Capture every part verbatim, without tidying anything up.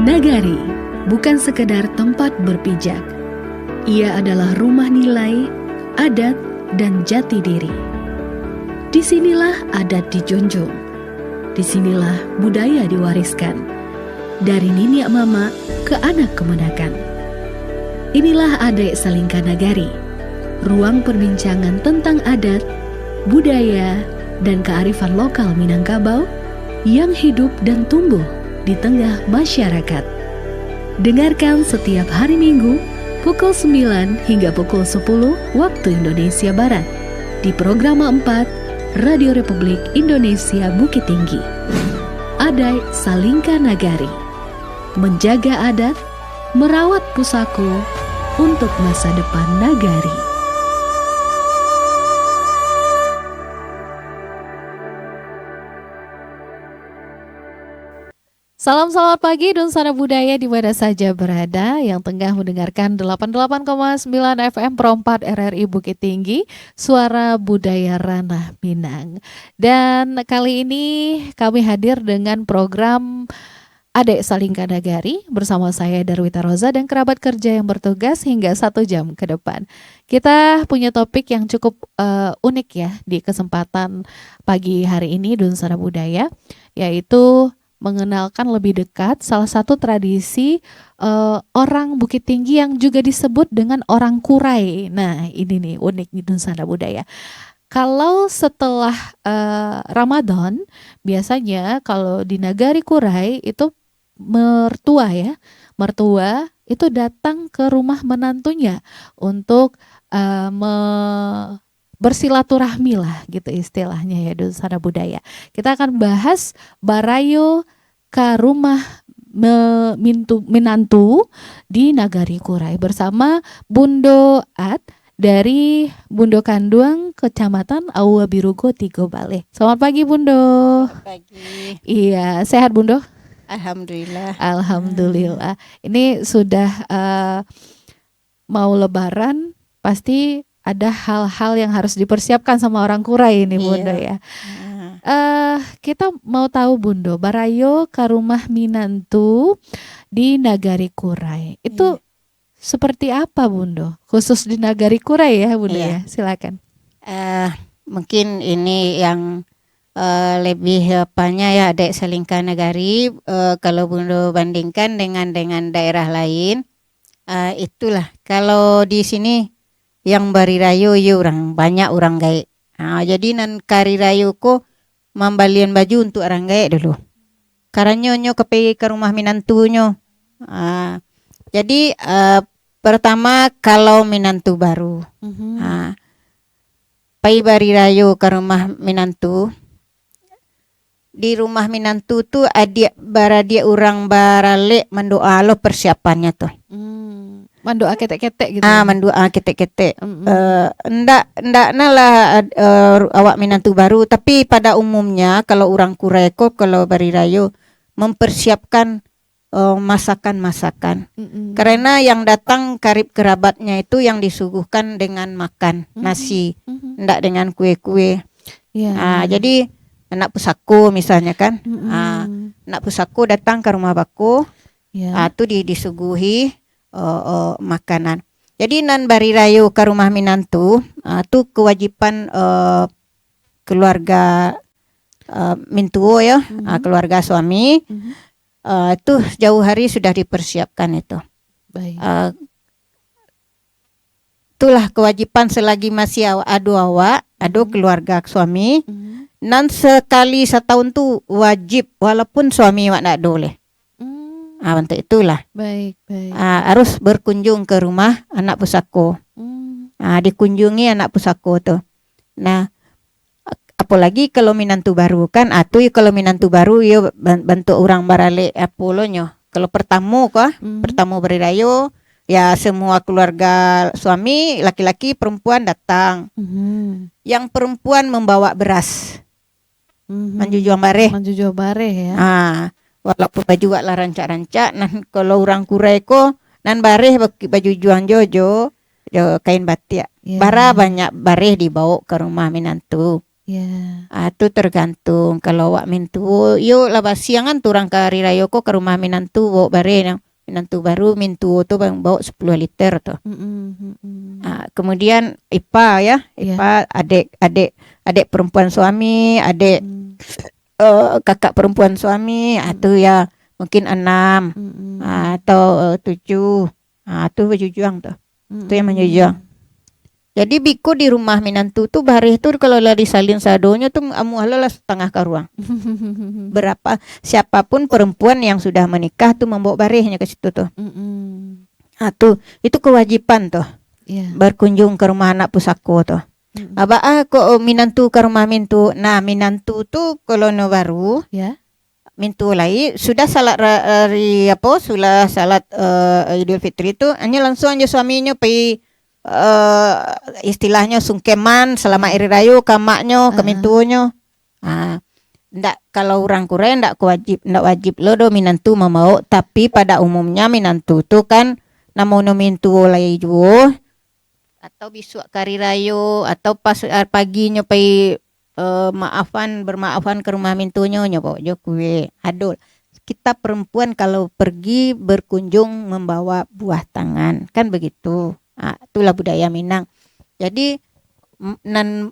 Nagari bukan sekadar tempat berpijak. Ia adalah rumah nilai, adat, dan jati diri. Di sinilah adat dijunjung. Di sinilah budaya diwariskan. Dari niniak mamak ke anak kemenakan. Inilah Adaik Salingka Nagari, ruang perbincangan tentang adat, budaya, dan kearifan lokal Minangkabau yang hidup dan tumbuh di tengah masyarakat. Dengarkan setiap hari Minggu pukul sembilan hingga pukul sepuluh waktu Indonesia Barat di Programa empat Radio Republik Indonesia Bukittinggi. Adaik Salingka Nagari. Menjaga adat, merawat pusako untuk masa depan nagari. Salam selamat pagi, Dunsana Budaya di mana saja berada yang tengah mendengarkan delapan delapan koma sembilan F M Pro empat R R I Bukittinggi, Suara Budaya Ranah Minang. Dan kali ini kami hadir dengan program Adaik Salingka Nagari bersama saya Darwita Roza dan kerabat kerja yang bertugas hingga satu jam ke depan. Kita punya topik yang cukup, eh, unik ya di kesempatan pagi hari ini, Dunsana Budaya, yaitu mengenalkan lebih dekat salah satu tradisi, eh, orang Bukittinggi yang juga disebut dengan orang Kurai. Nah, ini nih unik nih, Dunsana Budaya. Kalau setelah, eh, Ramadan, biasanya kalau di Nagari Kurai itu mertua ya, mertua itu datang ke rumah menantunya untuk, eh, me-, bersilaturahmi lah gitu istilahnya ya, Dunsana Budaya. Kita akan bahas barayo ka rumah me-, mintu-, minantu di Nagari Kurai bersama Bundo At dari Bundo Kanduang, Kecamatan Aua Birugo, Tigo Baleh. Selamat pagi, Bundo. Pagi. Iya, sehat, Bundo? Alhamdulillah. Alhamdulillah. Ini sudah, eh, mau Lebaran, pasti ada hal-hal yang harus dipersiapkan sama orang Kurai ini, Bundo, Iya. ya. Ah. Eh, kita mau tahu, Bundo, barayo ka rumah minantu di Nagari Kurai. Itu Iya. seperti apa, Bundo? Khusus di Nagari Kurai ya, Bundo, Iya. ya? Silakan. Eh, mungkin ini yang, eh, lebih apanya ya, Adaik Salingka Nagari, eh, kalau Bundo bandingkan dengan, dengan daerah lain, eh, itulah, kalau di sini yang barirayo, iyo urang, banyak urang gaek. Ha, jadi nan ka rirayo ko mambalian baju untuak urang gaek dulu. Karanyo nyo ka pai ka rumah minantunyo. Ha, jadi, eh, pertama, kalau minantu baru. Mhm. Ha, pai barirayo ka rumah minantu, di rumah minantu tu adiak baradiak urang baralek mandoa lo persiapannyo tu. Hmm. Mandoa ketek-ketek gitu Ah, ya? mandoa ketek-ketek. Mm-mm. Eh, ndak, ndak nah lah, eh, awak minantu baru, tapi pada umumnya kalau urang Kurai ko kalau barirayo mempersiapkan, eh, masakan-masakan. Mm-mm. Karena yang datang karib kerabatnya itu yang disuguhkan dengan makan, Mhm. nasi, Mhm. ndak dengan kue-kue. Ya, Ah, ya. jadi anak pusako misalnya kan. Mm-mm. Ah, anak pusako datang ka rumah bako, Ya. ah, tu di-, disuguhi, eh, eh, makanan. Jadi nan barirayo ka rumah minantu, ah, tu kewajiban, eh, keluarga, eh, mintuo ya, ah, Mhm. keluarga suami. Mhm. Ah, tu jauh hari sudah dipersiapkan itu. Baik. Ah, itulah kewajiban selagi masih awa-, ado awak, ado Mhm. keluarga suami, Mhm. nan sekali satahun tu wajib, walaupun suami awak ndak ado leh. Hmm. Ah, untuk itulah. Baik, baik. Ah, harus berkunjung ke rumah anak pusako. Hmm. Ah, dikunjungi anak pusako tu. Nah, apolagi kalau minantu baru kan, ah, tu kalau minantu baru, iyo ban-, bantuak urang baralek apo lo nyo. Kalau pertamo ko, ah, Hmm. pertamo barirayo, ya semua keluarga suami, laki-laki, perempuan datang. Hmm. Yang perempuan membawa beras. Mhm. Manjujuang bareh. Manjujuang bareh, ya. Ah, walaupun baju awak lah rancak-rancak, nan kalau urang Kurai ko, nan bareh bak-, bajujuang jo, jo, jo kain batiak. Ya, Bara ya. banyak bareh dibaok ka rumah minantu. Ya. Ah, tu tergantung. Kalau awak mintuo, yo lah basiang kan tu urang ka hari rayo ko ka rumah minantu, baok bareh nyo. Minantu baru, mintuo tu bang, baok sapuluah liter tu. Mm-mm, mm-mm. Ah, kemudian ipa ya, Ya. ipa, adek, adek, adek perempuan suami, adek, Hmm. eh, kakak perempuan suami, ah, Hmm. tu ya mungkin enam, Mm-mm. ah, atau, eh, tujuh. Ah, tu bajujuang tu. Tu yang Mm-mm. manjujuang. Jadi, biko di rumah minantu tu, bareh tu kalau lah disalin sadonyo tu, amuah lo lah satangah karuang. Berapa, siapapun perempuan yang sudah menikah tu mambaok barehnyo ka situ tu. Mm-mm. Ah, tu, itu kewajiban tu. Ya. Berkunjung ke rumah anak pusako tu. Mm-mm. Abak ah, kok minantu ka rumah mintuo. Nah, minantu tu kalau no baru, Ya. mintuo lai, sudah salat ra-, hari apo, sudah salat, eh, Idul Fitri tu, hanyo langsuang jo suaminyo pai, eh, istilahnyo sungkeman, salamat Hari Rayo ka amaknyo, ka Ah. mintuonyo. Ah, ndak, kalau urang Kurai ndak kewajib, ndak wajib lo do minantu mambaok, tapi pada umumnya minantu tu kan namonyo mintuo lai juo, atau bisuak ka Hari Rayo, atau pas, ah, paginyo pai, eh, maafan, bermaafan ka rumah mintuonyo, nyo baok jo kue. Ado, kita perempuan kalau pergi berkunjung membawa buah tangan, kan begitu. Ah, itulah budaya Minang. Jadi, m-, nan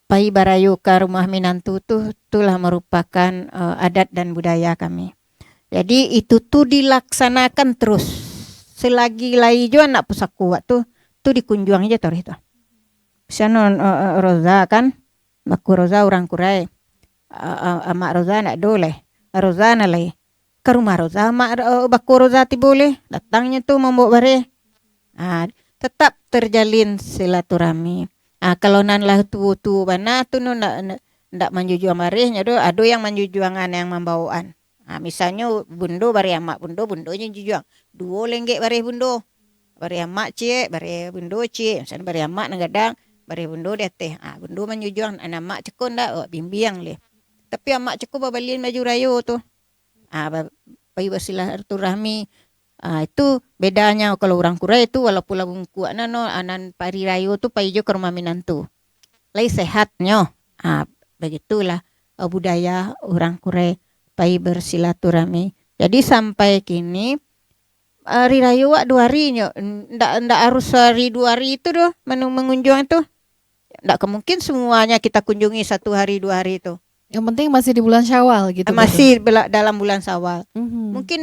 pai barayo ka rumah minantu tu, tu lah merupakan, eh, adat dan budaya kami. Jadi, itu tu dilaksanakan terus. Selagi lai jo anak pusako awak tu, tu dikunjuang jo taruih tu. Misalnyo, eh, eh, Roza kan, baku Roza urang Kurai. Eh, eh, Amak Roza ndak ado lai. Roza nan lai. Ka rumah Roza, Amak, eh, baku Roza tibo lai. Datangnyo tu mambaok bareh. Ah, tetap terjalin silaturahmi. Ah, kalau nan lah tuo-tuo bana tu no ndak, ndak, ndak manjujuang barehnyo do, ado yang manjujuangan, yang mambaokan. Ah, misalnyo bundo bareh amak bundo, bundonyo jujuang. Duo lenggek bareh bundo. Bareh amak ciek, bareh bundo ciek. Misalnyo bareh amak nan gadang, bareh bundo di ateh. Ah, bundo manjujuang, nan amak ceko ndak, awak bimbiang lai. Tapi amak ceko babalin baju rayo tu. Ah, ba-, pai basilaturahmi. Ah, itu bedanyo kalau urang Kurai tu, walaupun lah bungkuak nan, no, ah, nan hari rayo tu pai jo ka rumah minantu. Lai sehatnyo. Ah, begitulah, ah, budaya urang Kurai pai bersilaturahmi. Jadi sampai kini, hari rayo wak duo hari nyo, ndak, ndak harus hari duo hari tu doh manu-, mengunjuang tu. Ndak ka mungkin semuanya kita kunjungi satu hari, duo hari tu. Yang penting masih di bulan Syawal gitu, Ah, masih betul? bela-, dalam bulan Syawal. Mhm. Mungkin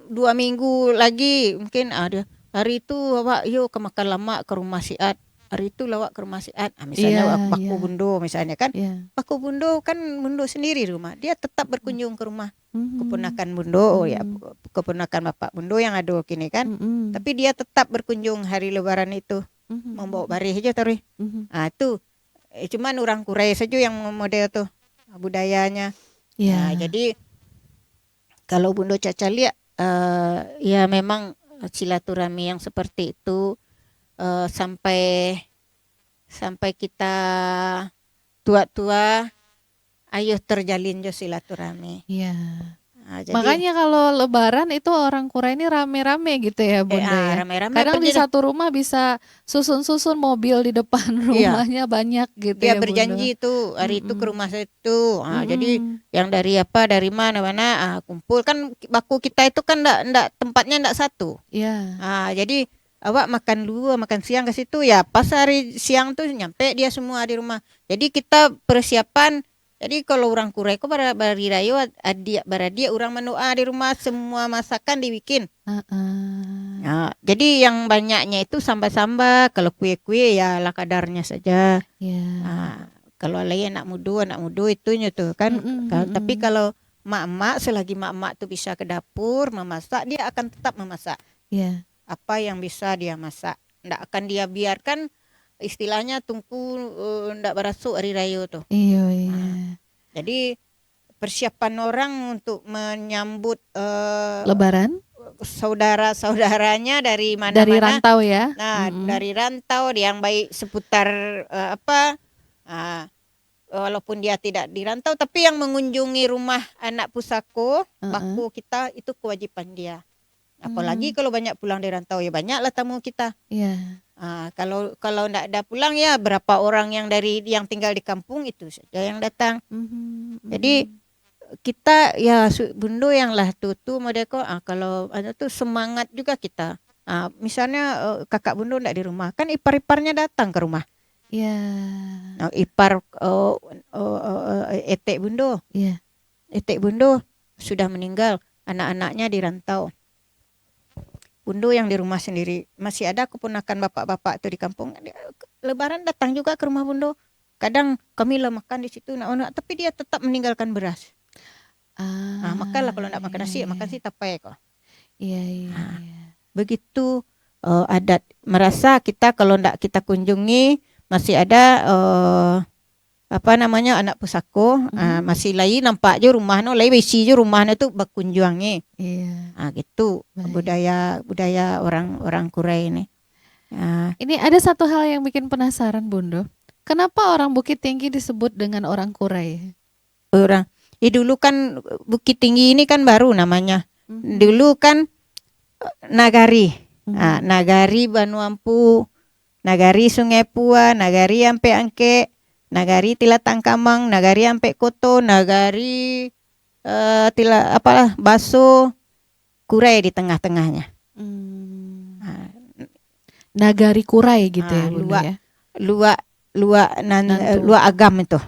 dua minggu lagi, mungkin ada. Hari tu awak yo ka makan lamak ka rumah siat. Hari tu lah awak ka rumah siat. Ah, misalnya Iya, awak bako iya. bundo misalnya kan. Iya. Bako bundo kan bundo sendiri di rumah. Dia tetap berkunjung ke rumah Mhm. keponakan bundo, ya, Mhm. keponakan bapak bundo yang ado kini kan. Mhm. Tapi dia tetap berkunjung hari lebaran itu. Mhm. Mambaok bareh je taruih. Mhm. Ah, tu. Eh, cuman urang Kurai sajo yang model tu, budayanya. Ya. Ah, jadi, kalau Bundo Cak caliak, eh, ya memang silaturahmi yang seperti itu, eh, sampai, sampai kita tua-tua, ayo terjalin jo silaturahmi. Ya. Ah, jadi Makanya kalau lebaran itu orang Kurai ini rame-rame gitu ya, Eh, Bunda, ah, ya? rame-rame Kadang apa di jadi? satu rumah bisa susun-susun mobil di depan Iya. rumahnya banyak gitu Dia ya, Bunda? berjanji tu, hari itu ke Mm-mm. rumah saya tu. Ah, jadi Mm-mm. yang dari apa, dari mana-mana, ah, kumpul. Kan bako kita itu kan ndak, ndak, tempatnya ndak satu. Iya. Ah, jadi awak makan dulu, makan siang ke situ, ya pas hari siang tu nyampe dia semua di rumah. Jadi kita persiapan. Jadi kalau urang Kurai ko bara-, barari rayo, ad-, adiak baradiak urang mandoa di rumah, semua masakan dibikin. Heeh. Ya, jadi yang banyaknya itu samba-samba, kalau kue-kue ya ala kadarnya saja. Ya. Ah, kalau lai anak mudo, anak mudo itunyo tu kan. Mm-mm, Ka-, tapi mm-mm. kalau mak-mak, selagi mak-mak tu bisa ke dapur memasak, dia akan tetap memasak. Ya. Apa yang bisa dia masak. Ndak akan dia biarkan, istilahnya tungku, eh, ndak barasuk hari rayo tu. Iyo, iya. Ah, jadi persiapan orang untuk menyambut, eh, Lebaran? saudara-saudaranya dari Dari mana-mana. rantau ya? Nah, Mm-mm. dari rantau yang baik seputar, eh, apa, ah, walaupun dia tidak di rantau, tapi yang mengunjungi rumah anak pusako, Heeh. bako kita, itu kewajiban dia. Apalagi Hmm. kalau banyak pulang dari rantau, ya banyaklah tamu kita. Iya. Ah, kalau, kalau ndak ada pulang, ya, berapa orang yang dari, yang tinggal di kampung, itu saja yang datang. Mhm, Jadi, mhm. kita, ya, su-, bundo yang lah tu, tu model ko, ah, kalau anu tu semangat juga kita. Ah, misalnya, eh, kakak bundo ndak di rumah, kan ipar-iparnya datang ke rumah. Ya. Nah, ipar, eh, eh, eh, etek bundo. Ya. Etek bundo sudah meninggal, anak-anaknya di rantau. Bundo yang di rumah sendiri, masih ada keponakan bapak-bapak tu di kampung. Dia, Lebaran datang juga ke rumah bundo. Kadang kami lah makan di situ, nak, nak, tapi dia tetap meninggalkan beras. Ah, makanlah kalau nak makan nasi, ya, makan ya. Si Tapai ko. Iya, iya, Ah, iya. Begitu, eh, adat. Merasa kita kalau ndak kita kunjungi, masih ada, eh, apa namanya, anak pusako, ah, Mhm. masih lai nampak jo rumah no, lai baisi jo rumah no tu bakunjuang ni. Iya. Ah, gitu Baik. budaya, budaya orang, orang Kurai ni. Ah, Ini ada satu hal yang bikin penasaran, Bundo. Kenapa orang Bukit Tinggi disebut dengan orang Kurai? Orang, eh, dulu kan Bukit Tinggi ini kan baru namanya. Mhm. Dulu kan, eh, nagari. Ah, Mhm. Nagari Banuampu, Nagari Sungai Pua, Nagari Ampek Angkek, Nagari Tilatang Kamang, Nagari Ampek Koto, Nagari, eh, Tila-, apalah, Baso, Kurai di tengah-tengahnya. Hmm. Ah, Nagari Kurai gitu ya, ah, Bundo Luak, ya. Luak, Luak nan, eh, Nantu. Luak Agam itu.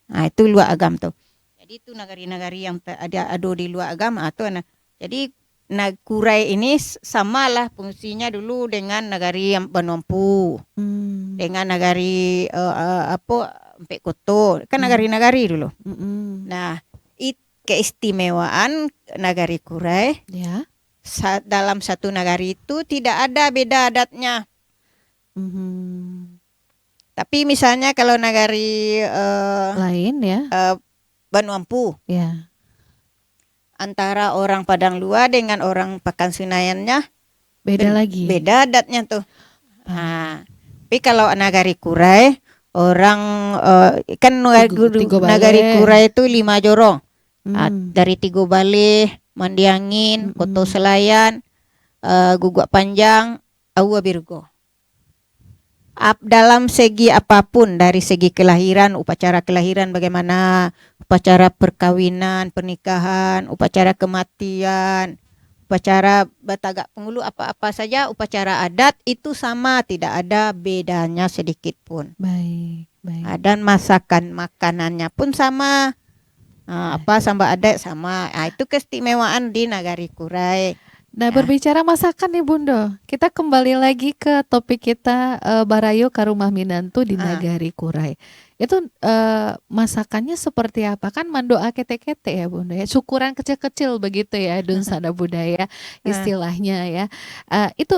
Ah, itu Luak Agam tu. Jadi itu nagari-nagari yang te-, ada, ado di Luak Agam, ah, tu nah. Jadi, na-, Kurai ini s-, samalah fungsinya dulu dengan nagari yang Banuampu, Hmm. dengan nagari, eh, eh, apo, Ampek Koto. Kan Hmm. nagari-nagari dulu. Mm-mm. Nah, it-, keistimewaan nagari Kurai, Ya. sa-, dalam satu nagari itu tidak ada beda adatnya. Mhm. Tapi misalnya kalau nagari, eh, Lain ya. eh, Banuampu, Ya. antara orang Padang Lua dengan orang Pakan Senayannya Beda ben-, lagi. beda adatnya tuh. Ah. Ah, tapi kalau nagari Kurai, orang, eh, kan nagari, Tigo, Tigo nagari Baleh. Kurai itu lima jorong. Ah, Hmm. dari Tigo Baleh, Mandiangin, Koto Mm-mm. Selayan, eh, Guguak Panjang, Aua Birugo. Ap-, dalam segi apapun, dari segi kelahiran, upacara kelahiran bagaimana, upacara perkawinan, pernikahan, upacara kematian, upacara batagak pangulu, apa-apa saja upacara adat itu sama, tidak ada bedanya sedikit pun. Baik, baik. Ah, dan masakan makanannya pun sama. Ah, apa sambal adat sama. Ah, itu keistimewaan di Nagari Kurai. Nah, Ah. Berbicara masakan nih, Bundo, kita kembali lagi ke topik kita, eh, barayo ka rumah minantu di Ah. Nagari Kurai. Itu, eh, masakannya seperti apa? Kan mandoa ketek-ketek ya, Bundo ya. Syukuran kecil-kecil begitu ya, dunsana budaya Ah. istilahnya ya. Eh, itu,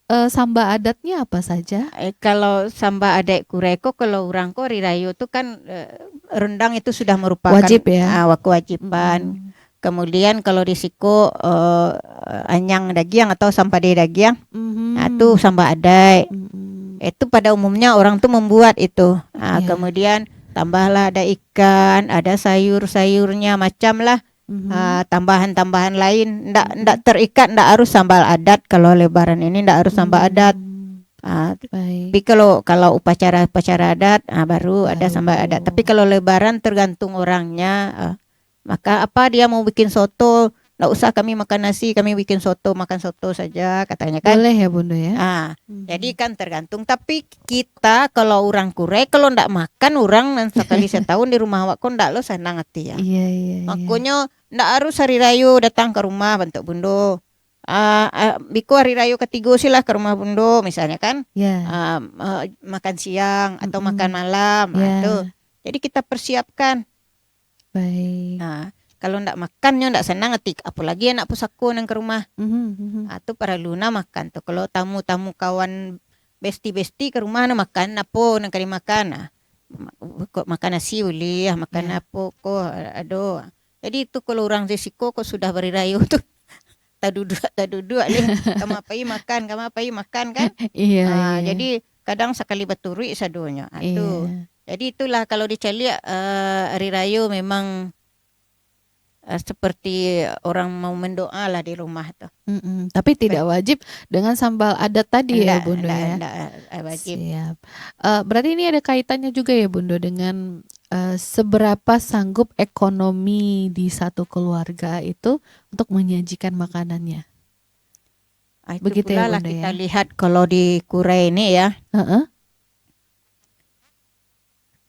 eh, samba adatnya apa saja? Eh, kalau samba adat Kurai ko, kalau urang ko hari rayo tu kan, eh, rendang itu sudah merupakan, Wajib ya? ah, kewajiban. Mm-mm. Kemudian kalau di siko, eh, anyang dagiang atau sampade dagiang, Mhm. ah, tu samba adat. Mm-mm. Itu pada umumnya orang tu membuat itu. Ah, Ya. Kemudian tambahlah ada ikan, ada sayur-sayurnya, macam lah. Mhm. Ah, tambahan-tambahan lain. Ndak, ndak terikat, ndak harus sambal adat. Kalau Lebaran ini ndak harus sambal adat. Hmm. Ah, Baik. Tapi kalau, kalau upacara-upacara adat, ah, baru ada Baru. sambal adat. Tapi kalau Lebaran tergantung orangnya. Ah, maka apa dia mau bikin soto, ndak usah kami makan nasi, kami bikin soto, makan soto saja, katanya kan. Boleh ya, Bundo ya? Ah, Mhm. Jadi kan tergantung. Tapi kita kalau urang Kurai, kalau ndak makan urang nan sakali satahun di rumah awak ko, ndak lo sanang ati ya. Iya, iya, iya. Makonyo ndak harus hari rayo datang ka rumah bantuak bundo. Ah, ah, biko hari rayo katigo silah ka rumah bundo misalnya kan. Ya. Ah, eh, makan siang atau Mm-mm. makan malam, ah, Ya. tu. Jadi kita persiapkan. Baik. Nah, kalau ndak makan nyo ndak sanang ati, apolagi anak pusako nan ka rumah. Mhm, mhm. Ah, tu paralu nah makan tu. Kalau tamu-tamu kawan besti-besti ka rumah nah makan, apo nan ka dimakan? Ah, ma-, kok makan nasi buliah, makan Ya. apo ko ado. Jadi itu kalau urang di siko ko sudah bari rayo tu taduduak-taduduak leh. Kama pai makan, kama pai makan kan? Iya, Ah, iya. Jadi kadang sakali baturuik sadonyo. Ah, tu. Iya. Jadi itulah kalau dicaliak, eh, hari rayo memang eh, seperti orang mau mendoa lah di rumah tu. Mm-mm. Tapi tidak wajib dengan sambal adat tadi ya, Ndak, Bunda, ndak, ya? ndak, eh, wajib. Siap. Eh, berarti ini ada kaitannya juga ya, Bunda, dengan eh, seberapa sanggup ekonomi di satu keluarga itu untuk menyajikan makanannya. Ah, itu Begitu ya, pulo lah Bunda, kita ya? lihat kalau di Kurai ini ya. Heeh.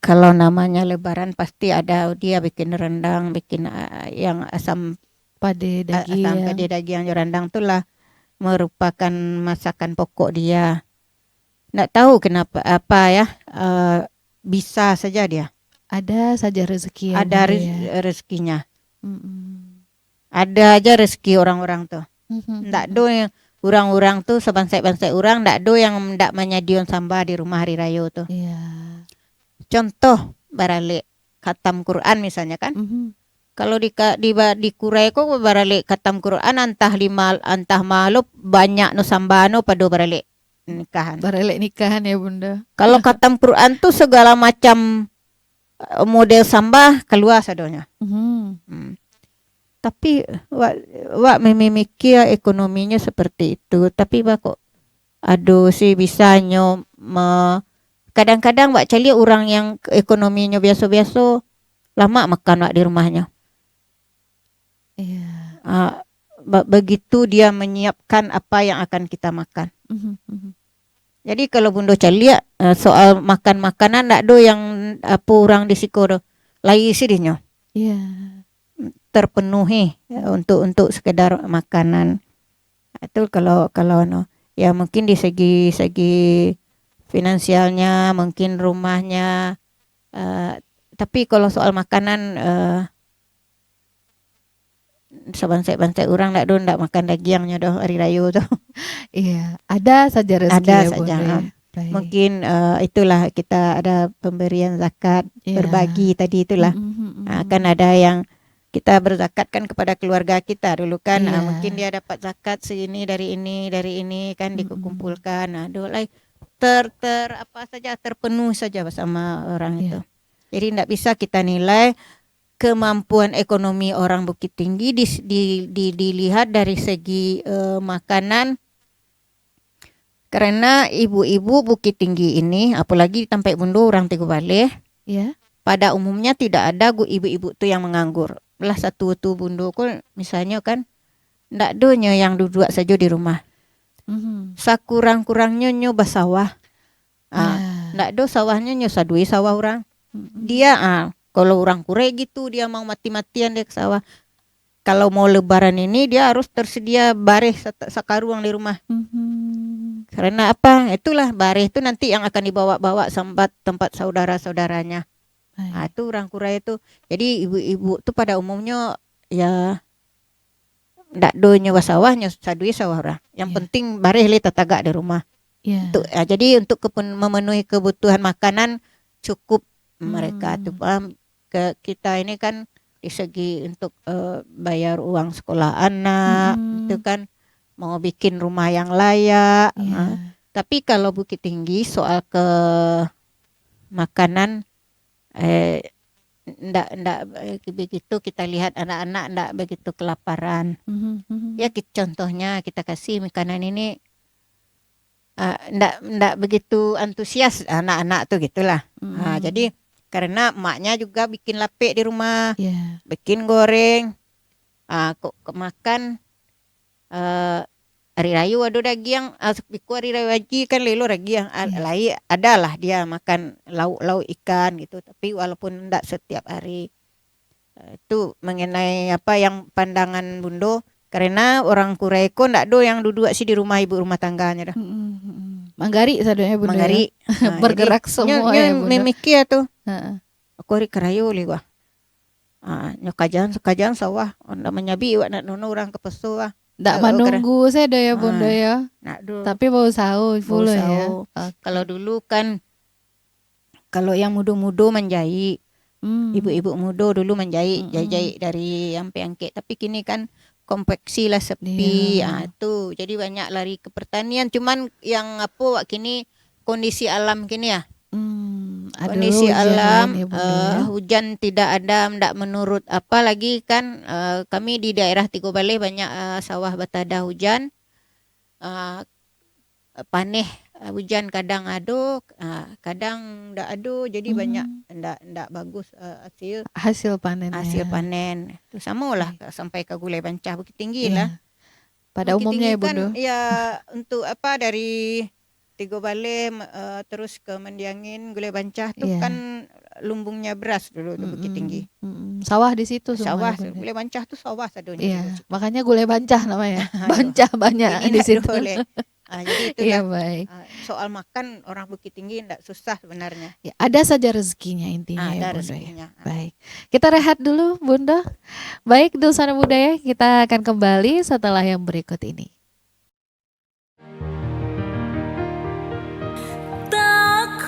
Kalau namanya Lebaran, pasti ada dia bikin rendang, bikin, ah, yang asam, Pade ah, daging asam ya. pade dagiang jo rendang tu lah merupakan masakan pokok dia. Ndak tahu kenapa, apa ya, eh, bisa saja dia. Ada saja rezeki ya, Ada Bunda, rez-, ya. rezekinya. Mm-mm. Ada aja rezeki orang-orang tu. Mhm, Ndak mhm. do yang urang-urang tu, sabansaik-bansaik urang, ndak do yang ndak manyadion samba di rumah hari rayo tu. Iya. Contoh, baralek khatam Quran misalnya kan. Mhm. Kalau di ka-, di ba-, di Kurai ko baralek khatam Quran, antah lima, antah malu banyak no samba no pado baralek nikahan. Baralek nikahan ya, Bunda. Kalau khatam Quran tu segala macam, eh, model samba kalua sadonyo. Mhm. Hmm. Tapi wak, wak mamimikia ekonominyo seperti itu, tapi ba kok ado sih bisanyo me-, kadang-kadang wak caliak urang yang ekonominyo biaso-biaso, lamak makan wak di rumahnyo. Iya. Ah, ba-, begitu dia menyiapkan apa yang akan kita makan. Mhm, mhm. Jadi kalau Bundo caliak, eh, soal makan makanan, ndak do yang apo urang di siko do. Lai sidihnyo. Iya. Terpenuhi, ya, untuk, untuk sekedar makanan. Itu kalau, kalau anu, ya mungkin di segi, segi finansialnya, mungkin rumahnya, eh, tapi kalau soal makanan, eh, sabansaik-bansaik urang ndak do, ndak makan dagiangnyo doh hari rayo tu. Iya, ada saja rezeki Ada ya, saja, Bunda, ya. ha. Baik. Mungkin, eh, itulah kita ada pemberian zakat, Iya. berbagi tadi itulah. Mm-mm, mm-mm. Ah, kan ada yang kita berzakat kan kepada keluarga kita dulu kan. Ah, Iya. mungkin dia dapat zakat segini dari ini, dari ini kan Mm-mm. dikumpulkan. Nah, do lai ter, ter, apa saja, terpenuh saja bersama orang Iya. itu. Jadi ndak bisa kita nilai kemampuan ekonomi orang Bukittinggi di, di, di, dilihat dari segi, eh, makanan. Karena ibu-ibu Bukittinggi ini, apalagi di tampek Bundo urang Tigo Baleh, Ya. pada umumnya tidak ada gu-, ibu-ibu tu yang menganggur. Lah satu tu Bundo ko misalnyo kan, ndak do nyo yang duduak sajo di rumah. Mhm. Sakurang-kurangnyo nyo basawah. Ah, Ya. ndak do sawahnyo nyo sadui sawah urang. Mm-mm. Dia, ah, kalau urang Kurai gitu, dia mau mati-matian dia ke sawah. Kalau mau Lebaran ini, dia harus tersedia bareh sat-, sakaruang di rumah. Mhm. Karena apa? Itulah bareh tu nanti yang akan dibawa-bawa sambat tempat saudara-saudaranya. Baik. Ah, tu urang Kurai tu. Jadi ibu-ibu tu pada umumnyo, ya, ndak do nyo basawah, nyo sadui sawah urang. Yang Ya. penting bareh lai tatagak di rumah. Ya. Untuk, ah, jadi untuk kepun-, memenuhi kebutuhan makanan cukup mereka tu, Hmm. paham? Ke, kita ini kan di segi untuk, eh, bayar uang sekolah anak, Mm-mm. itu kan mau bikin rumah yang layak. Iya. Ah. Tapi kalau Bukittinggi soal ke makanan, eh, ndak, ndak, eh, begitu kita lihat anak-anak ndak begitu kelaparan. Mhm, mhm. Ya, ki-, contohnya kita kasih makanan ini, ah, ndak, ndak begitu antusias anak-anak tu gitulah. Ah, Mm. jadi karena emaknya juga bikin lapek di rumah, Iya. bikin goreng, ah, kok, kok makan, eh, hari rayo ado dagiang, ah, sakiku hari rayo haji kan lelo dagiang, ah, Iya. lai adalah dia makan lauk-lauk ikan gitu, tapi walaupun ndak setiap hari. Eh, tu mengenai apa yang pandangan Bundo, karena urang Kurai ko ndak do yang duduak si di rumah ibu rumah tangganyo doh. Mm-mm, mm-mm. Manggarik sadonyo Bundo, ya? Manggarik. Ha, Bergerak jadi, semua nyo, nyo ya, Bundo? memikia tu. Heeh. Aku hari karayo lih, wah. Ah, nyo kajaan, sakajaan sawah. Ndak manyabi wak nak nono urang ka paso, wah. Ndak Eh, manunggu sajo ya, Bundo, Ah, ya? ndak do. Tapi bausaho pulo, ya? Bausaho. Oke. Kalau dulu kan, kalau yang mudo-mudo manjaik, Hmm. ibu-ibu mudo dulu manjaik, Mm-mm. jai-jai dari yang piangkek. Tapi kini kan konveksi lah sepi. Iya. Ah, tu. Jadi banyak lari ke pertanian. Cuman yang apo wak kini, kondisi alam kini ya. Mm-mm. Ado kondisi hujan alam, lain ya, Bunda, eh, ya? Hujan tidak ada, ndak menurut. Apalagi kan, eh, kami di daerah Tigo Baleh banyak, eh, sawah batadah hujan. Eh, paneh, eh, hujan kadang ado, eh, kadang ndak ado, jadi banyak Hmm. ndak, ndak bagus, eh, hasil, Hasil panen, hasil ya. Panen. Tu samolah Iya. ka-, sampai ka Gulai Bancah, Bukittinggi Iya. lah. Pada Bukittinggi umumnya ya, kan, Bunda. Ya, untuk apa, dari Tigo Baleh, me-, eh, terus ke Mendiangin, Gulai Bancah tu Iya. kan lumbungnya beras dulu tu, Bukittinggi. Mm-mm, mm-mm. Sawah di situ semua Sawah ya, tu, Bunda? Gulai Bancah tu sawah sadonyo Iya, dulu situ. Makanya Gulai Bancah namanya. Aduh. Bancah banyak Ini di ndak situ. Boleh. Ah, jadi itulah, Iya, baik. Ah, soal makan orang Bukittinggi ndak susah sebenarnya. Ya, ada saja rezekinya intinya Ah, ya, ada Bunda, ya. Rezekinya. Ah. Baik. Kita rehat dulu, Bunda. Baik, Dulsana Budaya, kita akan kembali setelah yang berikut ini. Takuik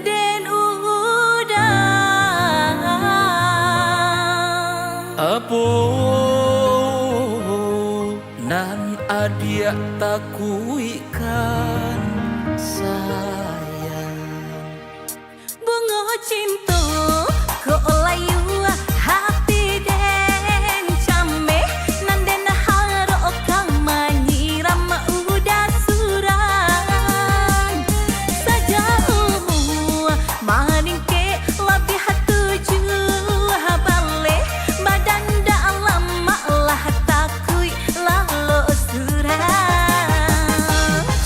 den udah. Apo nan adiak takuikkan, sayang? Bungo cinto ko layua, hati den cameh, nan den harokkan manyiram udah surang. Sajauah maningkek labiah tujuah baleh, badan dalam lah takuik lalo surang.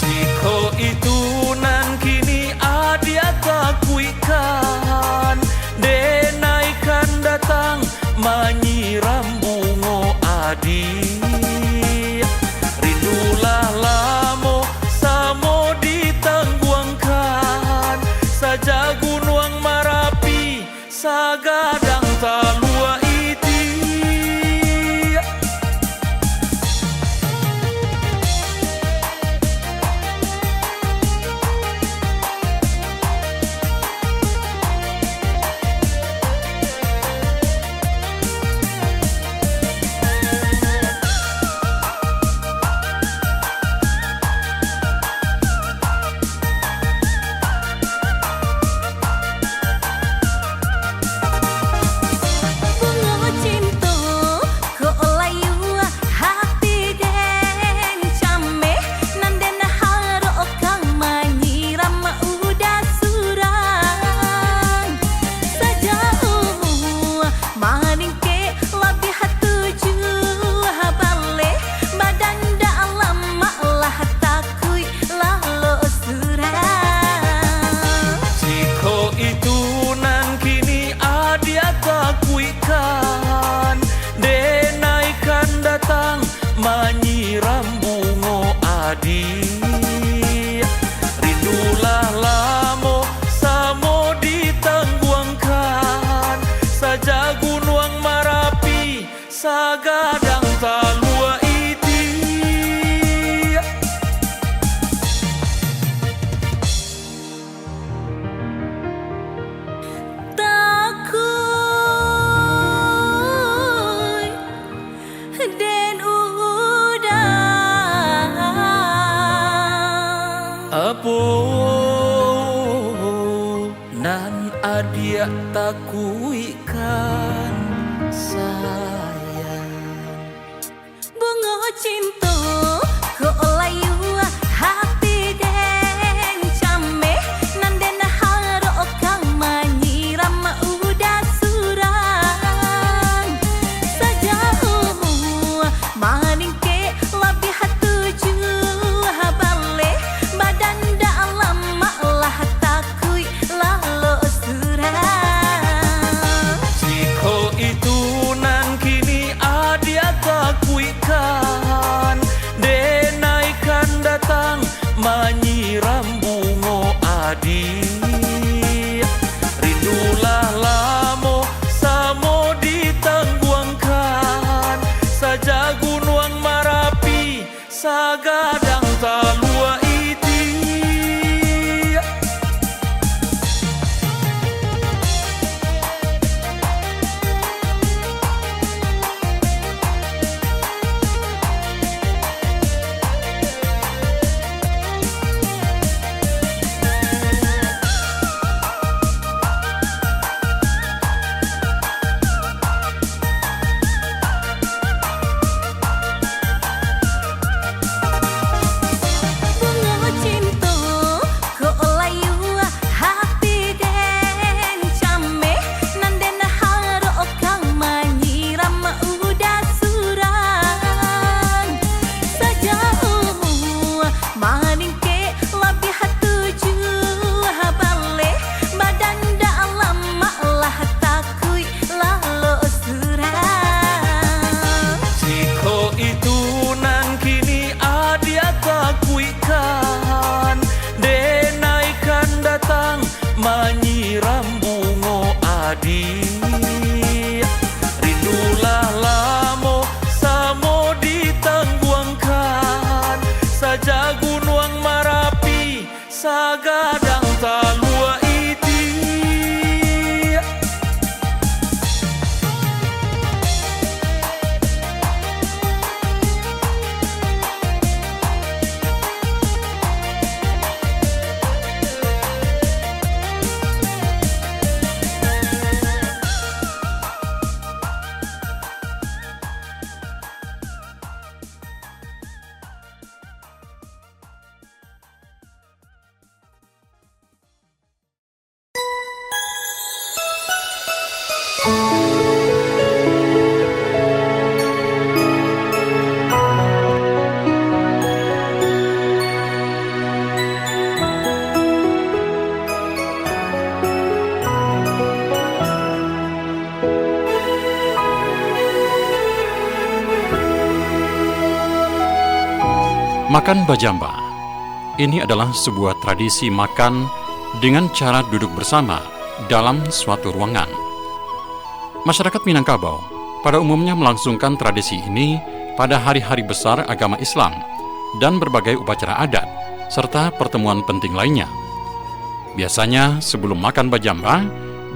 Jikok itu nan kini adiak takuikkan, denai kan datang manyiram bungo adiak. Rindu lah lamo samo ditangguangkan, saja Gunuang Marapi, sagadang talua itiak. Bungo cinto ko layua, hati den cameh, nan den harokkan manyiram udah surang. Sajauah maningkek labiah tujuah baleh, badan dalam lah takuik lalo surang. Jikok itu nan kini adiak takuikkan, denai kan datang manyiram bungo adiak. Rindu lah lamo samo ditangguangkan, saja Gunuang Marapi, sagadang talua itiak. Takuik den udah. Apo nan adiak takuikkan, sayang? Bungo cinto ko layua, hati den cameh, nan den harokkan manyiram udah surang. Sajauah maningkek labiah tujuah baleh, badan dalam lah takuik lalo surang. Jikok itu nan kini adiak takuikkan, Makan bajamba. Ini adalah sebuah tradisi makan dengan cara duduk bersama dalam suatu ruangan. Masyarakat Minangkabau pada umumnya melangsungkan tradisi ini pada hari-hari besar agama Islam dan berbagai upacara adat, serta pertemuan penting lainnya. Biasanya, sebelum makan bajamba,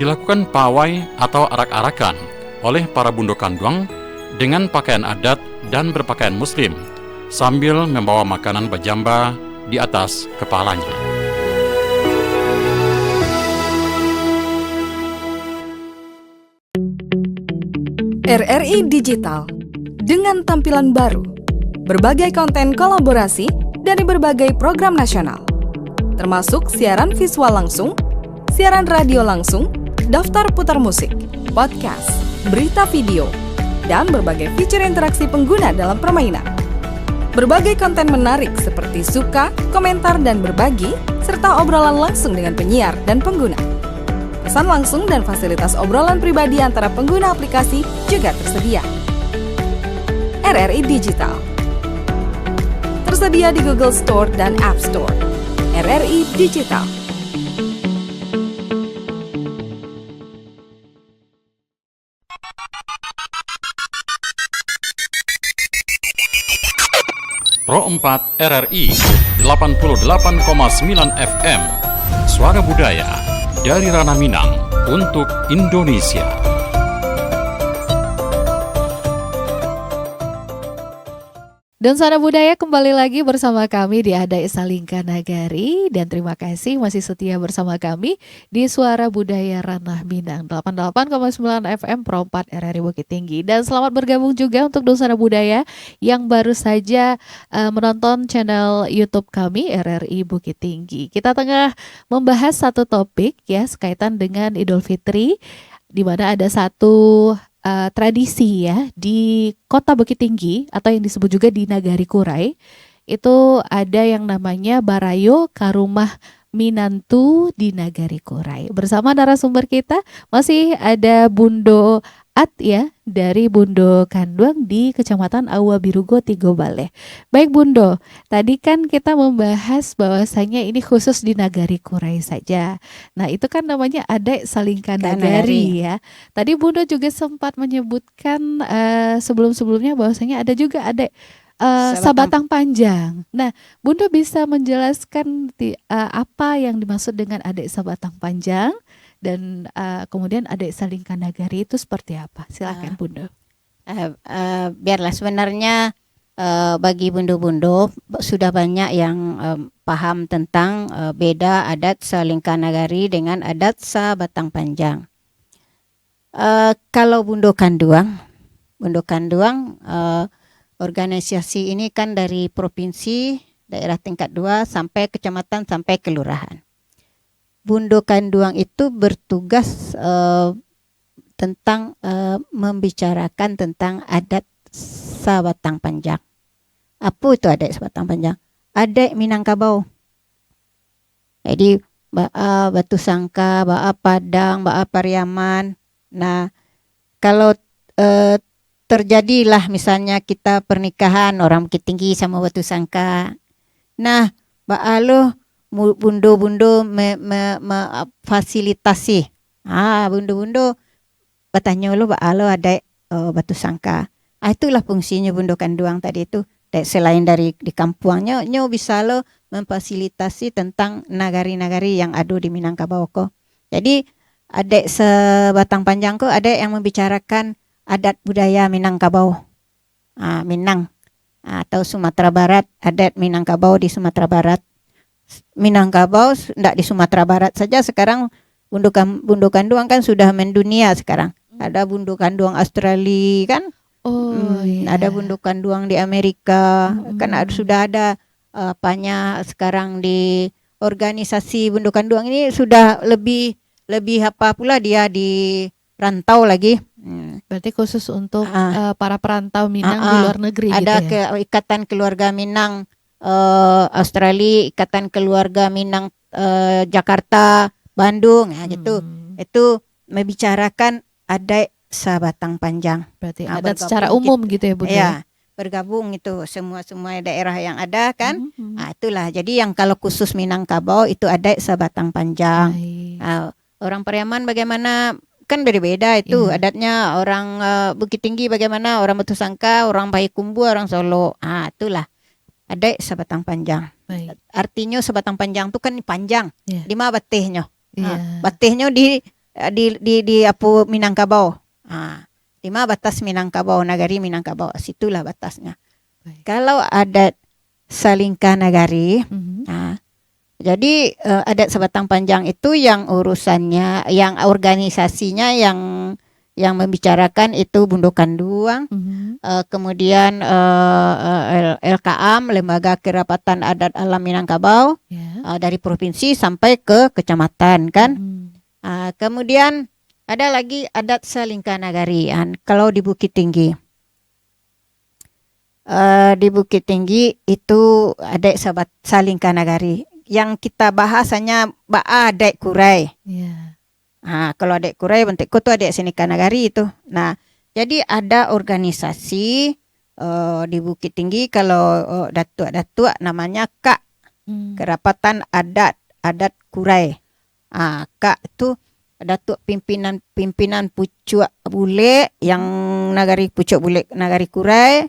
dilakukan pawai atau arak-arakan oleh para bundo kanduang dengan pakaian adat dan berpakaian muslim, sambil membawa makanan bajamba di atas kepalanya. R R I Digital, dengan tampilan baru, berbagai konten kolaborasi dari berbagai program nasional, termasuk siaran visual langsung, siaran radio langsung, daftar putar musik, podcast, berita video, dan berbagai fitur interaksi pengguna dalam permainan. Berbagai konten menarik seperti suka, komentar, dan berbagi, serta obrolan langsung dengan penyiar dan pengguna. Pesan langsung dan fasilitas obrolan pribadi antara pengguna aplikasi juga tersedia. R R I Digital. Tersedia di Google Store dan App Store. R R I Digital. Pro empat R R I, delapan puluh delapan koma sembilan F M, Suara Budaya dari Ranah Minang untuk Indonesia. Dan Suara Budaya kembali lagi bersama kami di Adaik Salingka Nagari. Dan terima kasih masih setia bersama kami di Suara Budaya Ranah Minang, delapan delapan koma sembilan F M Pro empat R R I Bukittinggi. Dan selamat bergabung juga untuk Dosana Budaya yang baru saja, eh, menonton channel YouTube kami, R R I Bukittinggi. Kita tengah membahas satu topik, ya, sekaitan dengan Idul Fitri, di mana ada satu, eh, tradisi, ya, di Kota Bukittinggi atau yang disebut juga di Nagari Kurai. Itu ada yang namanya barayo ka rumah minantu di Nagari Kurai. Bersama narasumber kita, masih ada Bundo At, ya, dari Bundo Kanduang di Kecamatan Aua Birugo, Tigo Baleh. Baik, Bundo, tadi kan kita membahas bahwasanya ini khusus di Nagari Kurai saja. Nah, itu kan namanya Adaik Salingka Nagari, ya. Tadi Bundo juga sempat menyebutkan, eh, sebelum-sebelumnya bahwasanya ada juga Adaik, eh, Sabatang Sabatang Panjang. Nah, Bundo bisa menjelaskan ti-, eh, apa yang dimaksud dengan Adaik Sabatang Panjang dan, eh, kemudian Adaik Salingka Nagari itu seperti apa? Silakan, Ah. Bundo. Eh, eh, biarlah, sebenarnya, eh, bagi bundo-bundo, ba-, sudah banyak yang, em, paham tentang, eh, beda adat Salingka Nagari dengan adat Sabatang Panjang. Eh, kalau Bundo Kanduang, Bundo Kanduang, eh, organisasi ini kan dari provinsi, daerah tingkat dua, sampai kecamatan, sampai kelurahan. Bundo Kanduang itu bertugas, eh, tentang, eh, membicarakan tentang adat Sabatang Panjang. Apo itu adat Sabatang Panjang? Adat Minangkabau. Jadi, baa batu sangka, baa padang, baa pariaman. Nah, kalau, eh, terjadilah misalnya kita pernikahan orang Bukittinggi sama batu sangka. Nah, baa lo mu-, bundo-bundo me-, me-, me-, fasilitasi. Ah, bundo-bundo batanyo lo baa lo adaik, eh, batu sangka. Ah, itulah fungsinyo Bundo Kanduang tadi tu. Dek, selain dari di kampuang, nyo, nyo bisa lo memfasilitasi tentang nagari-nagari yang ado di Minangkabau ko. Jadi, adaik Sabatang Panjang ko adaik yang membicarakan adat budaya Minangkabau. Ah, Minang. Ah, atau Sumatera Barat, adat Minangkabau di Sumatera Barat. Minangkabau s-, ndak di Sumatera Barat saja, sekarang Bundo Kam-, Bundo Kanduang kan sudah mendunia sekarang. Hmm. Ada Bundo Kanduang Australia kan? Oh, Hmm, iya. Ada Bundo Kanduang di Amerika. Hmm. Kan ad-, sudah ada, eh, apanya sekarang di organisasi Bundo Kanduang ini sudah lebih, lebih apa pula dia di rantau lagi. Hmm. Berarti khusus untuk, Ah. eh, para perantau Minang Ah, di ah. luar negeri Ada gitu ya? ke-, Ikatan Keluarga Minang, eh, Australia, Ikatan Keluarga Minang, eh, Jakarta, Bandung, nah, gitu. Hmm. Itu membicarakan adat Sabatang Panjang. Berarti Ah, adat secara bergabung umum gitu. gitu ya, Bunda, Ya. ya? bergabung itu semua-semua daerah yang ada kan. Mhm, mhm. Ah, itulah. Jadi yang kalau khusus Minangkabau itu adat sabatang panjang. Baik. Ah, orang Pariaman bagaimana, kan beda-beda itu. Iya. Adatnya orang, eh, Bukittinggi bagaimana, orang Batusangka, orang Payakumbuah, orang Solok. Ah, itulah. Adat sabatang panjang. Baik. Artinyo sabatang panjang tu kan panjang. Iya. Di ma batehnyo? Iya. Ah, batehnyo di, di, di, di apo Minangkabau. Ah, di ma batas Minangkabau, nagari Minangkabau. Situlah batasnya. Baik. Kalau adat salingka nagari, mhm, ah, jadi, eh, adat sabatang panjang itu yang urusannya, yang organisasinya yang, yang membicarakan itu Bundo Kanduang, mhm, eh, kemudian, eh, eh, L-, L K A M, Lembaga Kerapatan Adat Alam Minangkabau, ya, eh, dari provinsi sampai ke kecamatan, kan. Mhm. Ah, kemudian ada lagi adat salingka nagari, an, kalau di Bukittinggi. Eh, di Bukittinggi itu adat sabat-, salingka nagari. Yang kita bahas hanya baa adat kurai. Ya. Ha, kalau adat kurai, bantuak ko tu adat salingka nagari tu. Nah, jadi ada organisasi, eh, di Bukittinggi, kalau, eh, datuak-datuak namanya kak, hmm, Kerapatan Adat, Adat Kurai. Ah, kak tu datuak pimpinan, pimpinan Pucuak Bulek, yang nagari Pucuak Bulek, nagari Kurai.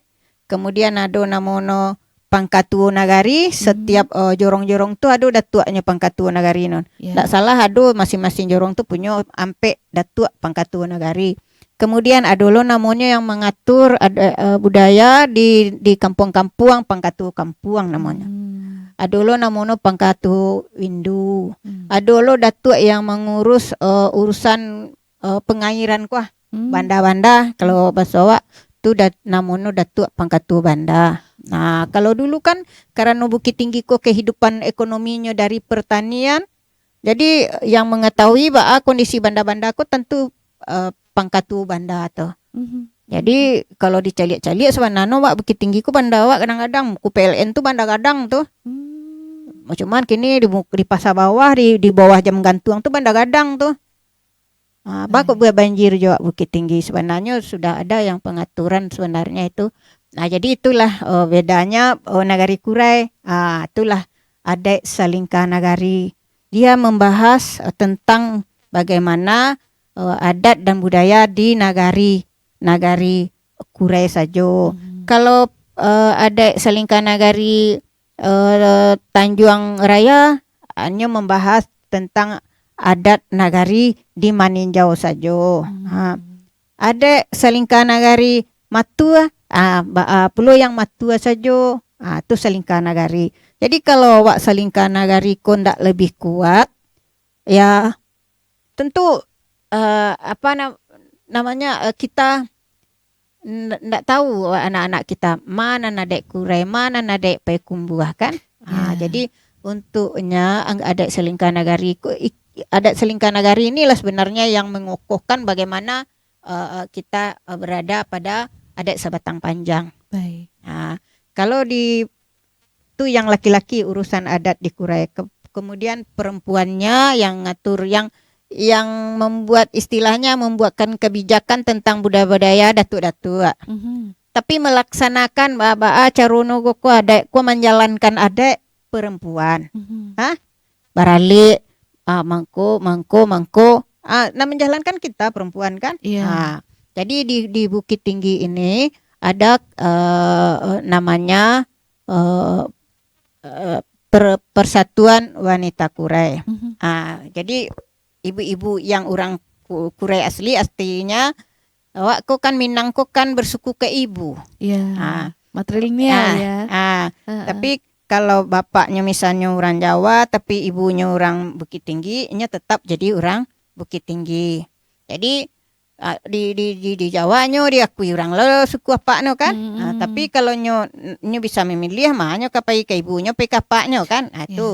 Kemudian ado namono pangkatuo nagari, hmm, setiap, eh, jorong-jorong tu ado datuaknyo pangkatuo nagari non. Ya. Ndak salah ado masing-masing jorong tu punyo ampek datuak pangkatuo nagari. Kemudian ado lo namonyo yang mangatur ad-, eh, budaya di, di kampuang-kampuang, pangkatuo kampuang namonyo. Hmm. Ado lo namonyo pangkatuo windu. Hmm. Ado lo datuak yang mangurus, eh, urusan, eh, pangairan kuah. Hmm. Banda-banda, kalau baso awak tu dat-, namonyo datuak pangkatuo banda. Nah, kalau dulu kan karano Bukittinggi ko kehidupan ekonominyo dari pertanian, jadi, yang mangatahui baa kondisi banda-banda ko tantu, eh, pangkatuo banda tu. Mhm. Jadi, kalau dicaliak-caliak, sabananyo awak Bukittinggi ko banda awak gadang-gadang, muko P L N tu banda gadang tu. Hmm. Cuman kini di mu-, di Pasa Bawah, di, di bawah Jam Gantuang tu banda gadang tu. Ah, bako buek banjir jo Bukittinggi. Sabananyo sudah ada yang pangaturan sabananyo itu. Nah, jadi itulah, eh, bedanya, eh, nagari Kurai. Ah, itulah adat salingka nagari. Dia membahas, eh, tentang bagaimana, eh, adat dan budaya di nagari, nagari Kurai sajo. Hmm. Kalau, eh, adat salingka nagari, eh, Tanjuang Raya, hanyo membahas tentang adat nagari di Maninjau sajo. Hmm. Ha. Adat salingka nagari Matua, ah, ba-, ah, pulo yang Matua sajo, ah, tu salingka nagari. Jadi, kalau awak salingka nagari ko ndak lebih kuat, ya, tentu, eh, apa na-, namanya, eh, kita n-, ndak tahu anak-anak kita, ma nan adat Kurai, ma nan adat Payakumbuah, kan? Ah, ya. Jadi, untuknya, ang-, adat salingka nagari ku-, ik-, adat salingka nagari inilah sebenarnya yang mengokohkan bagaimana, eh, eh, kita, eh, berada pada adat sabatang panjang. Baik. Ah, kalau di tu yang laki-laki urusan adat di Kurai. Ke-, kemudian perempuannya yang ngatur, yang, yang membuat, istilahnya membuatkan kebijakan tentang budaya-budaya datuak-datuak. Mhm. Tapi melaksanakan ba-, baa caro no ko adat, ko manjalankan adat perempuan. Mhm. Ha? Baralek, ah, mangko, mangko, mangko. Ah, nan manjalankan kita perempuan kan? Iya. Ah, jadi di, di Bukittinggi ini ada, eh, namanya, eh, eh, per-, Persatuan Wanita Kurai. Mhm. Ah, jadi ibu-ibu yang urang Ku-, Kurai asli, artinya awak ko kan Minang ko kan bersuku ke ibu. Iya. Ah. Matrilineal, ah, ya. Ah. Heeh. Tapi kalau bapaknyo misalnyo urang Jawa, tapi ibunyo urang Bukittinggi, inyo tetap jadi urang Bukittinggi. Jadi, ah, di, di, di, di Jawa nyo diakui urang lo suku apak no kan. Hmm. Ah, tapi kalau nyo, nyo bisa memilih, mah nyo ka pai ka ibunyo, pai ka apaknyo kan. Ah, iya. Tu.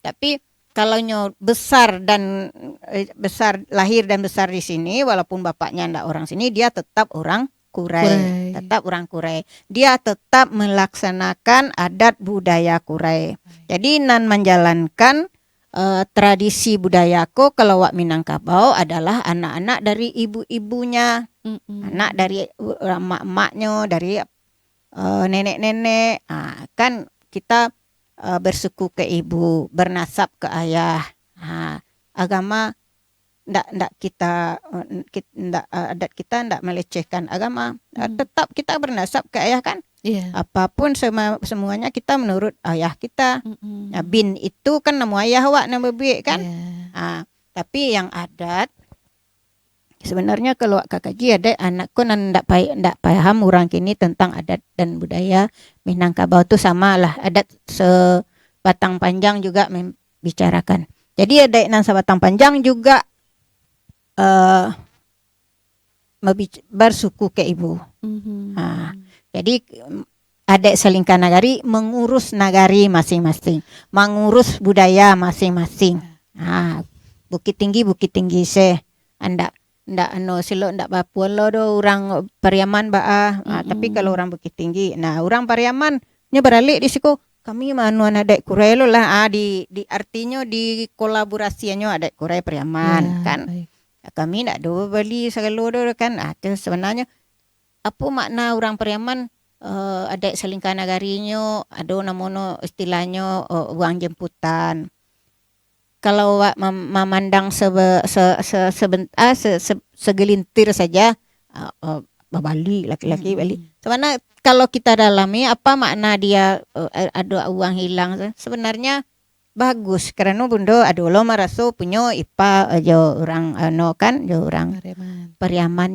Tapi kalau nyo besar dan, eh, besar, lahir dan besar di sini, walaupun bapaknya ndak orang sini, dia tetap orang Kurai. Kurai. Tetap orang Kurai. Dia tetap melaksanakan adat budaya Kurai. Baik. Jadi, nan manjalankan, eh, tradisi budaya ko, kalau wak Minangkabau, adalah anak-anak dari ibu-ibunya, mm-mm, anak dari, eh, emak-emaknyo, dari eh, nenek-nenek, ah, kan kita, eh, bersuku ke ibu, bernasab ke ayah. Ah, agama ndak, ndak kita, eh, kit-, ndak, eh, adat kita ndak melecehkan agama. Eh, Hmm. tetap kita bernasab ke ayah kan. Iya. Apapun sema-, semuanya kita menurut ayah kita. Mm-mm. Nah, bin itu kan namo ayah awak nan babuek kan. Iya. Ah, tapi yang adat, sebenarnya kalau awak ka kaji adat, anak ko nan ndak pa-, ndak paham urang kini tentang adat dan budaya Minangkabau tu samalah adat sebatang panjang juga mem-, bicarakan. Jadi adat nan sabatang panjang juga, eh, mabic-, barsuku ka ibu. Mhm. Ha, jadi, em, adat salingka nagari mangurus nagari masing-masing, mangurus budaya masing-masing. Ha, Bukittinggi, Bukittinggi se, andak, ndak anu, silo ndak bapulo do urang Pariaman baa. Ha, tapi kalau urang Bukittinggi, nah, urang Pariaman nyo baralek di siko, kami maanuan adat kurai lo lah. Ah, di, di artinyo dikolaborasiannyo adat kurai Pariaman, Ya, kan. Baik. Kami ndak do bali sagalo do kan. Ah, tu sebenarnyo apo makna urang Pariaman, eh, adat salingka nagarinyo, ado namono istilahnyo, eh, uang jemputan. Kalau awak mam-, mamandang sebe-, se-, se-, seben-, ah, se-, se-, segelintir saja, ah, oh, babali, laki-laki bali. Mm-mm. Sabana kalau kita dalami, apa makna dia, eh, ado uang hilang tu? Sebenarnya bagus, karano Bundo ado lo maraso punyo ipar, eh, jo urang, eh, no kan, jo urang Pariaman. Pariaman.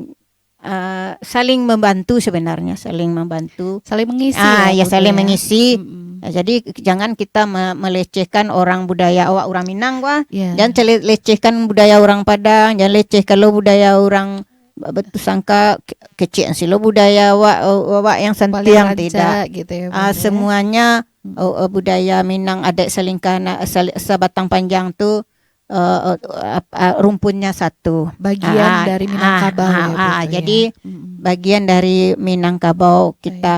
Eh, saling membantu sebenarnya, saling membantu. Saling mengisi Ah, ya, ya, Bundo, saling ya. mengisi. Mm-mm. Ya, jadi jangan kita me-, melecehkan orang budaya awak urang Minang, wah. Ya. Jangan cele-, lecehkan budaya urang Padang, jangan lecehkan lo budaya urang ba-, Batusangka, ke-, kecek silo budaya awak, awak yang Paling santiang, rancak tidak. gitu ya, Ah, Bundo, ya. semuanya, Mm. oh, oh, budaya Minang, adat salingka na-, sal-, sabatang panjang tu, eh, eh, ap-, ah, rumpunnya satu. Bagian Ah, dari ah, Minangkabau ah, ya, ah, Bundo, jadi ya. Mm-mm. bagian dari Minangkabau Baik. kita,